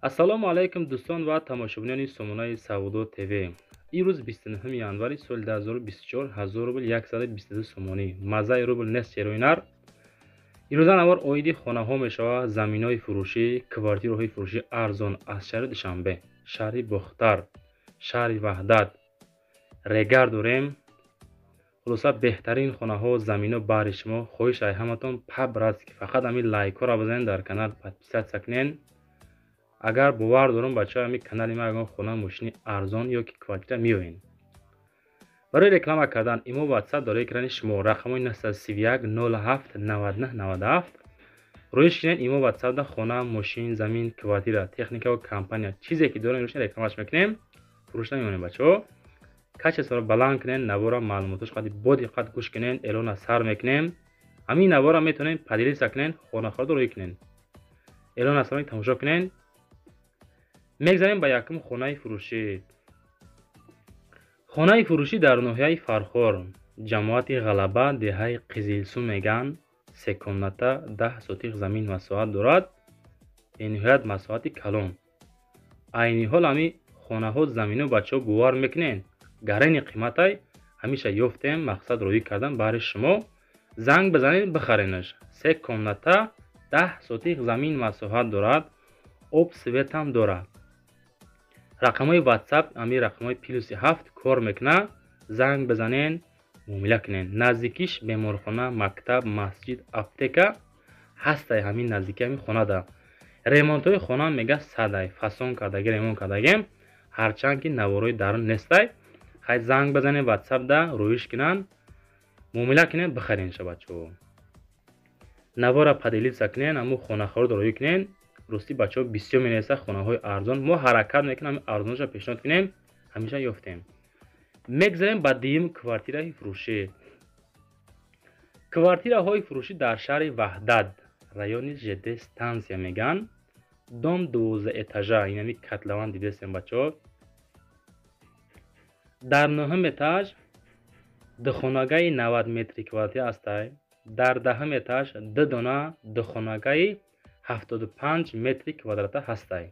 Ассалому алайкум, дӯстон ва тамошобинони сомонаи Савдо ТВ. Имрӯз 29 январи соли 2024, 1000 рубл 122 сомонӣ. Маззаи рубл нест, чероинар. Имрӯза навор оиди хонаҳо мешавад, заминҳои фурӯшӣ, квартираҳои фурӯшӣ арзон аз шаҳри Душанбе, шаҳри Бохтар, шаҳри Ваҳдат. Регар дорем. Хулоса, беҳтарин хонаҳо, заминҳо баҳри шумо. Хоҳиш ай ҳаматон по-братски фақат ҳамин лайкҳоро бизанед, дар канал подписаться кунед. Агар бовар дорам, бачаҳо, ҳамин канали ма ягон хона, мошини арзон ё ки квартира меоед. Барои реклама кардан имо, WhatsApp дар экрани шумо, рақамҳои 931 07 99 97 рӯиш кунед. Имо, WhatsApp да хона, мошин, замин, квартира, техникаву компания, чизе ки дорем, рӯиш рекламаш мекунем, фурӯшта мемонем. Бачаҳо, качестворо баланд кунед навора, маълумотош қади бо диққат гӯш кунед. Эълона сар мекунем. Ҳамин навора метавонед поделиться кунед, хонахориро рӯй кунед. Эълона сар тамошо кунед. Мегзарем ба якум хонаи фурӯшӣ. Хонаи фурӯшӣ дар ноҳияи Фархор, ҷамоати Ғалаба, деҳаи Қизилсу мегӯянд. Се комната, 10 сотих замин масоҳат дорад, бениҳоят масоҳати калон. Айни ҳол ҳами хонаҳо, замино, бачаҳо, бовар мекунед, гарени қиматай. Ҳамеша ёфтем, мақсад роҳӣ кардан баҳри шумо. Занг бизанед, бихаренаш. Се комната, 10 сотих замин масоҳат дорад, об, светам дорад. Рақамҳои WhatsApp ҳамин рақамҳои плюси ҳафт кор мекунад. Занг бизанен, муомила кунен. Наздикиш беморхона, мактаб, масҷид, аптека ҳастай. Ҳамин наздики ҳамин хонада ремонтҳои хона мега садай, фасон кардаги, ремонт кардагем, ҳарчанд ки наворои дарун нестай. Хай, занг бизанед, WhatsApp да рӯиш кунанд, муомила кунед, бихарен ша. Бачаҳо, навора поделиться кунед, ҳамун хонахориро рӯӣ кунед. Ростӣ, бачаҳо, бисёр менависад хонаҳои арзон. Мо ҳаракат мекунем ҳамин арзонашро пешниҳод кунем, ҳамеша ёфтем. Мегзарем ба дуюм квартираи фурӯшӣ. Квартираҳои фурӯшӣ дар шаҳри Ваҳдат, райони ЖД станция мегӯянд. Дом 12 этажа, инами котлован дидестем, бачаҳо. Дар нӯҳум этаж духонагаи 90 метри квадратӣ ҳастай. Дар 10-ум этаж ду дона духонагаи 75 метри квадрата ҳастай.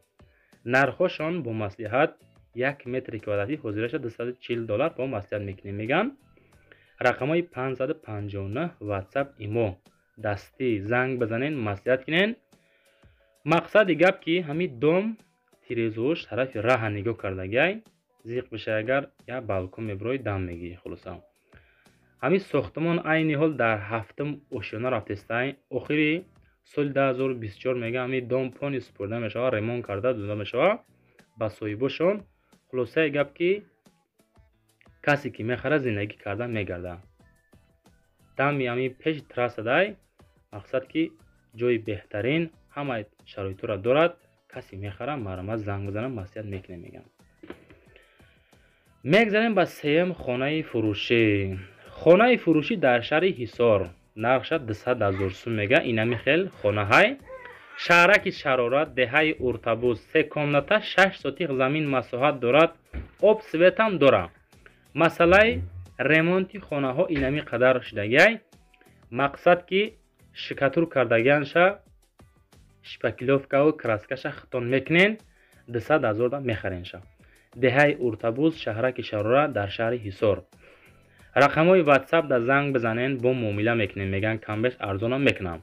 Нархҳошон бо маслиҳат: як метри квадратӣ ҳозираша 240 доллар, бо маслиҳат мекунем, мегӯянд. Рақамҳои 559 WhatsApp, имо дастӣ, занг бизанед, маслиҳат кунед. Мақсади гап ки ҳамин дом тирезаҳош тарафи раҳа нигоҳ кардагиай. Зиқ бишай, агар як балкон мебирои, дам мегирӣ. Хулоса, ҳамин сохтмон айни ҳол дар ҳафтум ошёна рафтестай. Охири соли 2024, мегӯям, ҳамин дом пони супурда мешавад, ремонт карда дода мешавад ба соҳибошон. Хулосаи гап ки касе ки мехарад, зиндагӣ карда мегардад. Дами ҳамин пеши трассадай. Мақсад ки ҷои беҳтарин, ҳамаи шароитҳоро дорад. Касе мехарад, марҳамат, занг бизанад, маслиҳат мекунем, мегӯям. Мегзарем ба сеюм хонаи фурӯшӣ. Хонаи фурӯшӣ дар шаҳри Ҳисор, нархша 200 000 сум мега. Инами хел хонаҳай, шаҳраки Шарора, деҳаи Уртабуз, се комната, 6 сотих замин масоҳат дорад, об, светам дорад. Масъалаи ремонти хонаҳо инами қадар шудагиай. Мақсад ки штукатур кардагианша, шпаклёвкаву краскаша хитон мекунен, 200 000 да мехаренша. Деҳаи Уртабуз, шаҳраки Шарора, дар шаҳри Ҳисор. Рақамҳои WhatsApp да занг бизанен, бо муомила мекунем, мегӯянд, камбеш арзонам мекунам.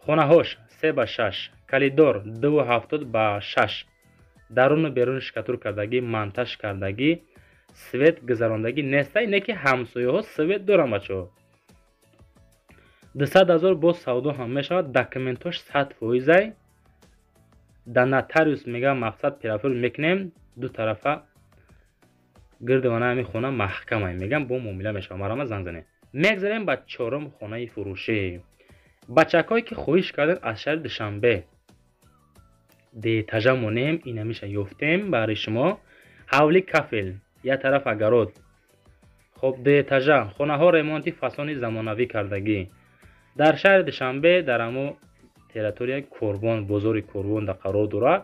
Хонаҳош 3 ба 6, коридор 2,70 ба 6, даруну беруни штукатур кардагӣ, монтаж кардагӣ, свет гузарондагӣ нестай, не ки ҳамсояҳо свет доранд, бачаҳо. 200 000, боз савдо ҳам мешавад. Документҳош 100 фоизай, да нотариус мегӯям. Мақсад, переоформ мекунем ду тарафа. Гирди вана ҳамин хона маҳкамай, мегӯям, бо муомила мешавад. Марҳамат, занг занед. Мегзарем ба чорум хонаи фурӯшӣ. Бачакҳое ки хоҳиш карданд аз шаҳри Душанбе дуэтажа монем, инамиша ёфтем баҳри шумо. Ҳавли кафел, як тараф огород. Хоб, дуэтажа хонаҳо, ремонти фасони замонавӣ кардагӣ, дар шаҳри Душанбе, дар ҳамо территорияи Корвон, бозори Корвон да қарор дорад.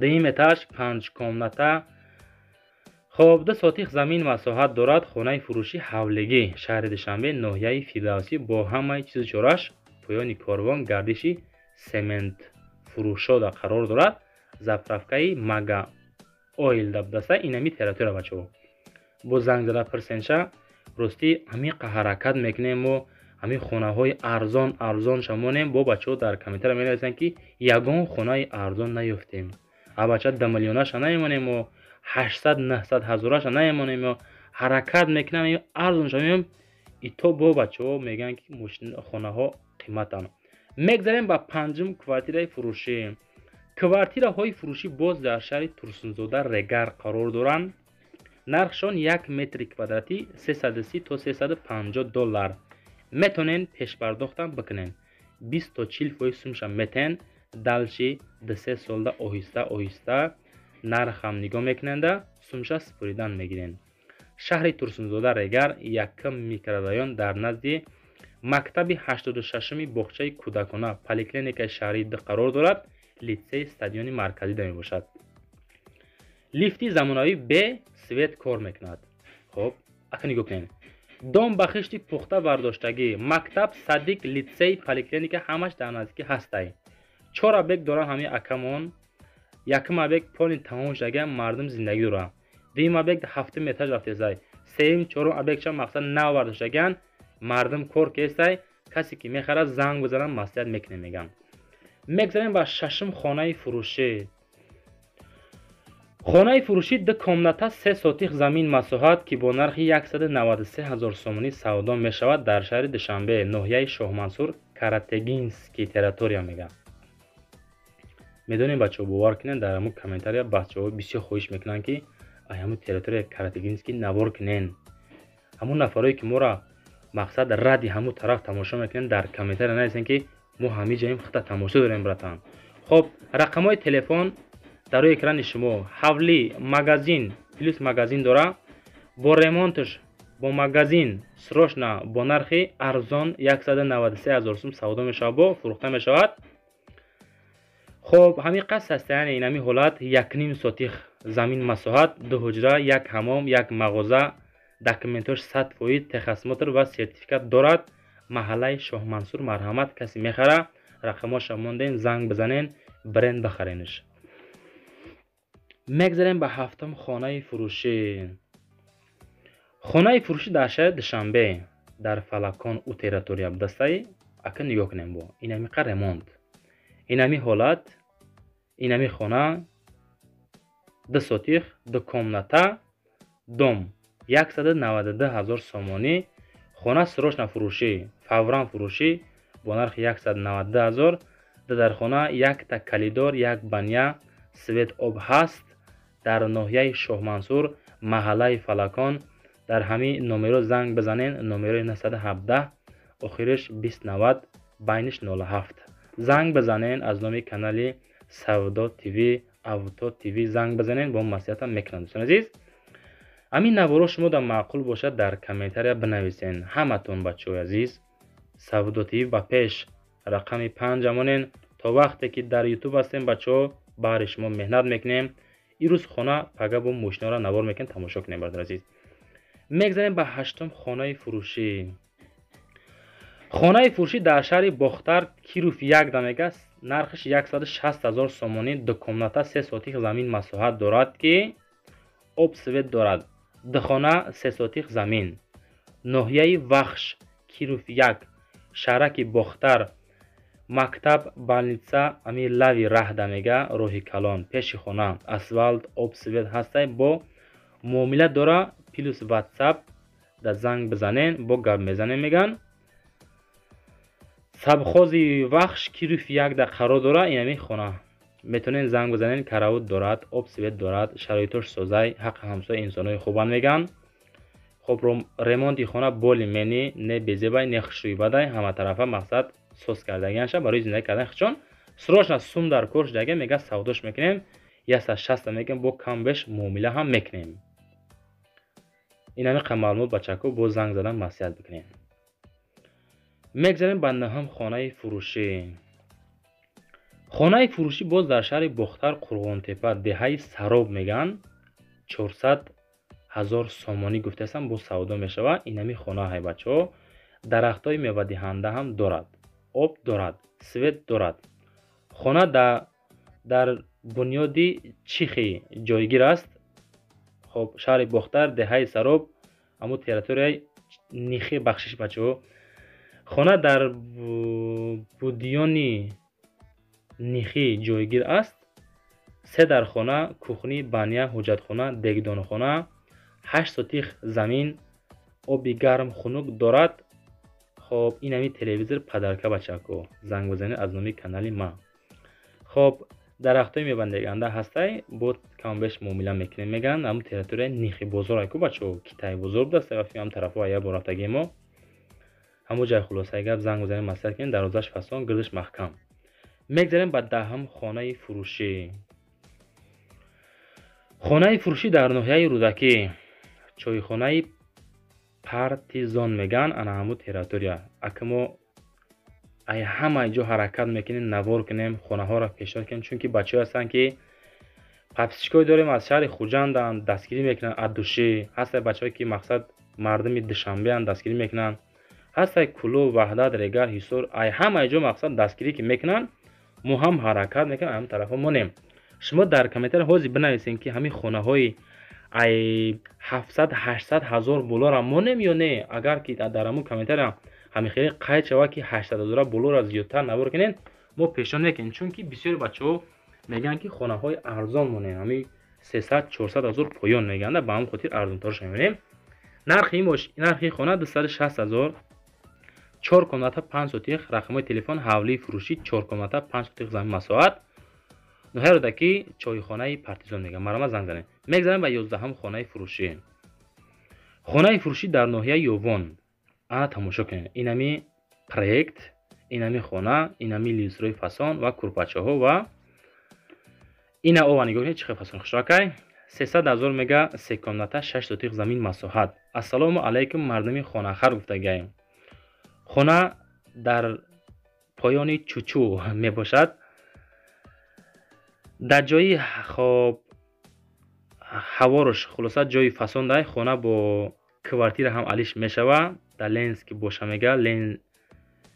Дуюм этаж, панҷ комната. Хоб, 2 сотих замин масоҳат дорад. Хонаи фурӯшӣ ҳавлигӣ, шаҳри Душанбе, ноҳияи Фирдавсӣ, бо ҳамаи чизу чораш, поёни Корвон, гардиши сементфурӯшӣ. фурӯшода қарор дорад. Заправкаи Мага Ойл даста инами территория, бачаҳо. Бо занг зада пирсенша. Ростӣ, ҳамиқа ҳаракат мекунем мо, ҳамин хонаҳои арзон арзон шамонем. Бо бачаҳо дар комментария менависанд, ки ягон хонаи арзон наёфтем. А бача, 2 миллионаша наемонем мо, 800-900 ҳазораша наемонем. Мо ҳаракат мекунем, арзон шавем. Ито бо бачаҳо мегӯянд, ки хонаҳо қиматанд. Мегзарем ба панҷум квартираи фурӯшӣ. Квартираҳои фурӯшӣ боз дар шаҳри Турсунзода, Регар қарор доранд. Нархшон 1 метри квадратӣ 330 то 350 доллар. Метонен пешпардохтам бикунен, 20 то 40% сумша метен, дальше 2-3 солда оҳиста оҳиста нархам нигоҳ мекунанда, сумша супоридан мегирен. Шаҳри Турсунзода, Регар, якум микрорайон, дар назди мактаби 86-уми, боғчаи кӯдакона, поликлиникаи шаҳрии д қарор дорад, литсей, стадиони марказӣ да мебошад. Лифти замонавӣ, бе свет кор мекунад. Хоб, ака, нигоҳ кунед: дом ба хишти пухта бардоштагӣ, мактаб, садик, литсей, поликлиника ҳамаш дар наздикӣ ҳастай. Чор объект доранд ҳамин акамон. Якум объект полный тамом шудага, мардум зиндагӣ дорад. Дуюм объект ҳафтум этаж рафтесай. Сеюм, чорум объектша мақсад нав бардоштагиан, мардум кор кестай. Касе ки мехарад, занг бизанад, маслиҳат мекунем, мегӯям. Мегзарем ба шашум хонаи фурӯшӣ. Хонаи фурӯшӣ ду комната, 3 сотих замин масоҳат, ки бо нархи 193 ҳазор сомонӣ савдо мешавад, дар шаҳри Душанбе, ноҳияи Шоҳмансур, Каратегинский территория мегӯям. Медонем, бачаҳо, бовар кунед, дар ҳамун комментария бачаҳо бисёр хоҳиш мекунанд, ки ай ҳамун территория Каратегинский навор кунен. Ҳамун нафарое ки моро мақсад ради ҳамун тараф тамошо мекунем, дар комментария нависем, ки мо ҳамин ҷоем, хита тамошо дорем, братан. Хоб, рақамҳои телефон дар рӯи экрани шумо. Ҳавлӣ, магазин, плюс магазин дора, бо ремонтш, бо магазин, срочно бо нархи арзон 193 ҳазор сум савдо мешавад, бо фурӯхта мешавад. Хоб, ҳамин қасд аст, яъне инами ҳолат: 1,5 сотих замин масоҳат, ду ҳуҷра, як ҳамом, як мағоза, документош 100%, техосмотр ва сертификат дорад. Маҳаллаи Шоҳмансур. Марҳамат, касе мехара, рақамҳоша мондем, занг бизанен, бренд бихаренш. Мегзарем ба ҳафтум хонаи фурӯшӣ. Хонаи фурӯшӣ дар шаҳри Душанбе, дар Фалакон, у территория дастаи. Ака, нигоҳ кунем, бо инамиқа ремонт, инами ҳолат, инами хона: 2 сотих, ду комната, дом, 192 ҳазор сомонӣ. Хона срочно фурӯшӣ, фавран фурӯшӣ, бо нархи 192 ҳазор. Дар хона якта коридор, як баня, свет, об ҳаст. Дар ноҳияи Шоҳмансур, маҳаллаи Фалакон. Дар ҳамин номеро занг бизанен: номерои 917, охириш 2090, байниш 07. Занг бизанен, аз номи канали Савдо ТВ, Авто ТВ занг бизанен, бо маслиҳатам мекунам. Дӯстони азиз, ҳамин наворо шумо дар маъқул бошад, дар комментария бинависен. Ҳаматон, бачаҳои азиз, Савдо ТВ ба пеш, рақами панҷ амонен. То вақте ки дар Ютуб ҳастем, бачаҳо, баҳри шумо меҳнат мекунем. Ирӯз хона, пага бо мошинаро навор мекунем, тамошо кунем, бародари азиз. Мегзарем ба ҳаштум хонаи фурӯшӣ. Хонаи фурӯшӣ дар шаҳри Бохтар, Киров як дамега, нархаш 160 ҳазор сомонӣ. Ду комната, 3 сотих замин масоҳат дорад, ки об, свет дорад. Ду хона, 3 сотих замин. Ноҳияи Вахш, Киров як, шаҳраки Бохтар, мактаб, больница ами лави раҳ дамега, роҳи калон, пеши хона асфалт, об, свет ҳастай. Бо муомила дора, плюс Ватсап да занг бизанен, бо гап мезанем, меган. Совхози Вахш, Киров як да қарор дора инами хона. Метавонед занг бизанен. Каравот дорад, об, свет дорад, шароитош созай, ҳаққи ҳамсоя инсонҳои хубанд, меган. Хоб, ремонти хона более-менее, не безебай, не хушрӯйбадай, ҳаматарафа мақсад соз кардагианша барои зиндагӣ кардан. Чон срочно сум дар кор шудага, мега, савдош мекунем, 160 мегем, бо кам беш муомила ҳам мекунем. Инами маълумот, бачако, бо занг задан маслиҳат бикунем. Мегзарем ба наҳум хонаи фурӯшӣ. Хонаи фурӯшӣ боз дар шаҳри Бохтар, Қурғонтепа, деҳаи Сароб мегӯянд. 400 ҳазор сомонӣ гуфтаастам, боз савдо мешавад. Инами хона ҳай, бачаҳо, дарахтҳои мевадиҳанда ҳам дорад, об дорад, свет дорад. Хона дар бунёди Чихи ҷойгир аст. Хоб, шаҳри Бохтар, деҳаи Сароб, ҳамун территорияи Нихи, бахшиш, бачаҳо. Хона дар будёни Нихи ҷойгир аст. Се дархона, кухни, баня, ҳуҷҷатхона, дегдонхона, 8 сотих замин, оби гарм, хунук дорад. Хоб, ин ҳами телевизор подарка, бачако, занг бизанед аз номи канали ма. Хоб, дарахтҳои мевандеганда ҳастай, бо камбеш муомила мекунем, мегӯянд. Ҳамун территорияи Нихи бозор айку, бачаҳо, Китай бозор будаст, ҳам тарафҳо ая бор рафтагии мо. Ҳамун ҷай, хулосаи гап, занг бизанед, маслиҳат кунед, дарвозааш фасон, гирдаш маҳкам. Мегзарем ба 10-ум хонаи фурӯшӣ. Хонаи фурӯшӣ дар ноҳияи Рӯдакӣ, чойхонаи Партизон мегӯянд, ана ҳамун территория. Ака, мо ай ҳамаи ҷо ҳаракат мекунем, навор кунем, хонаҳоро пешниҳод кунем, чунки бачаҳое ҳастанд, ки подписчикое дорем, аз шаҳри Хуҷанданд, дастгирӣ мекунанд от души. Ҳастанд бачаҳое, ки мақсад мардуми Душанбеанд, дастгирӣ мекунанд. Ҳастай Кӯлоб, Ваҳдат, Регар, Ҳисор, ай ҳамаи ҷо мақсад дастгирӣ ки мекунанд, мо ҳам ҳаракат мекунем, ҳамин тарафҳо монем. Шумо дар комментария ҳозир бинависем, ки ҳамин хонаҳои ай 700, 800 ҳазор болоро монем ё не. Агар ки дар ҳамун комментария ҳамин хеле қайд шавад, ки 800 ҳазора болоро зиёдтар навор кунед, мо пешниҳод мекунем, чунки бисёри бачаҳо мегӯянд, ки хонаҳои арзон монем, ҳамин 300, 400 ҳазор поён мегӯянд. Ба ҳамин хотир арзонтарашо мебинем. Нархи хона 260 ҳазор, чор комната, 5 сотих. Рақамҳои телефон. Ҳавлии фурӯшӣ, чор комната, 5 сотих замин масоҳат, ноҳияи Рӯдакӣ, чойхонаи Партизон мегӯям. Марҳамат, занг занед. Мегзарем ба 11-ум хонаи фурӯшӣ. Хонаи фурӯшӣ дар ноҳияи Ёвон. Ана, тамошо кунед, инами проект, инами хона, инами люстрои фасон ва курпачаҳо ва ина ова нигоҳ кунед, чӣ хел фасон хушракай. 300 ҳазор мега, се комната, 6 сотих замин масоҳат. Ассалому алайкум, мардуми хонахар, гуфтагаем. Хона дар поёни Чучу мебошад, дар ҷои, хоб, ҳаворош, хулоса, ҷои фасондай. Хона бо квартира ҳам алиш мешава. Дар Ленский боша мега,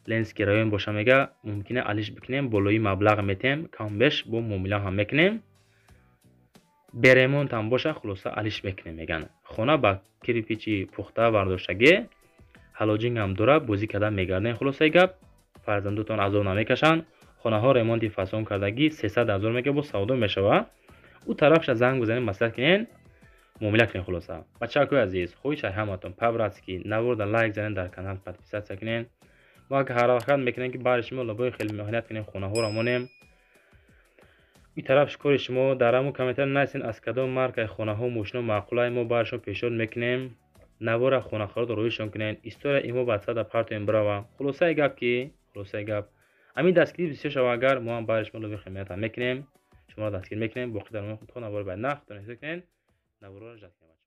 Ленский район боша мега, мумкина алиш бикунем, болои маблағ метем, камбеш бо муомила ҳам мекунем. Бе ремонт ҳам боша, хулоса, алиш мекунем, меган. Хона ба кирпичи пухта бардоштагӣ, ҳалоҷинг ҳам дора, бозӣ карда мегардем. Хулосаи гап, фарзандотон азоб намекашанд. Хонаҳо ремонти фасон кардагӣ, 300 ҳазор мега, бо савдо мешава. Ӯ тарафша занг бизанед, маслиҳат кунед, муомила кунед. Хулоса, бачакҳои азиз, хоҳиш ай ҳаматон, по-братски наворда лайк занед, дар канал подписаться кунед. Мо агар ҳаракат мекунем, ки баъди шумо лабои хеле меҳнат кунем, хонаҳоро монем. Ин тараф кори шумо, дар ҳамун комментария нависед, аз кадом маркаи хонаҳо, мошино маъқулай, мо баъди шумо пешниҳод мекунем. Навора хонахароро роишон кунед, история имо ватсапда партоем, бирава. Хулосаи гап, ҳамин дастгирӣ бисёр шава агар, мо ҳам баъди шумо лоби химиятам мекунем, шуморо дастгир мекунем. Боқӣ дар то навори баъд нахтон ҳисоб кунед, наворро жад кунед.